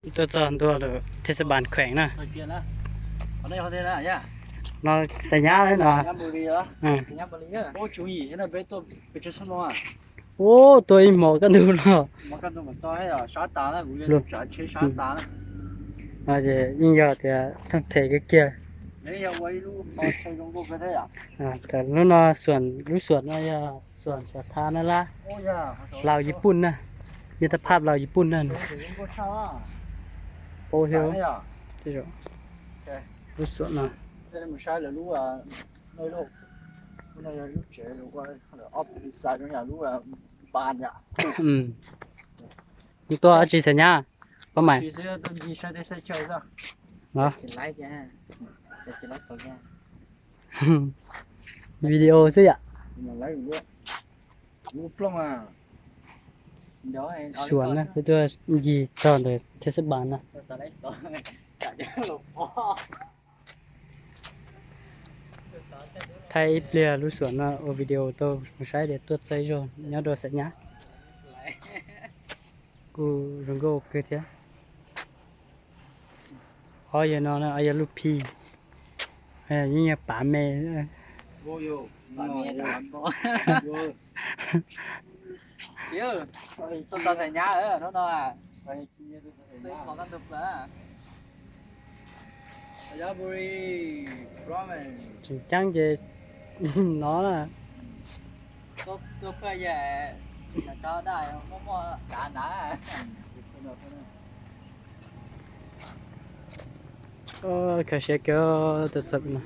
Tuaj txog ntua lawm thej xab npas kheem na. No Xais Nyab lawm no. Ub, tuaj ib hmos kaj ntug no. Ces yeej yog tias thooj them kiag kiag. Lub no, lub xuam no yog xuam xav tha na lab, Laus Yis Pun na, yog tha phaj Laus Yis Pun na. Lub xuam no. Tuaj dab tsi Xais Nyab? Pab mais. Video xwb yom. Xuam na, peb tuaj ncig txog ntawm thej xab npas na. Thaij ib pliag lub xuam no ua video tau mus saib tias tuaj txog ib zaug nyob rau Xais Nyab. Kuj zoo nkauj kawg thiab. Ob yawg no, ob yawg Lub Phi, yeej yog pav me. Tseem ceeb ces no na. Khaws siab kawg tus txawm no.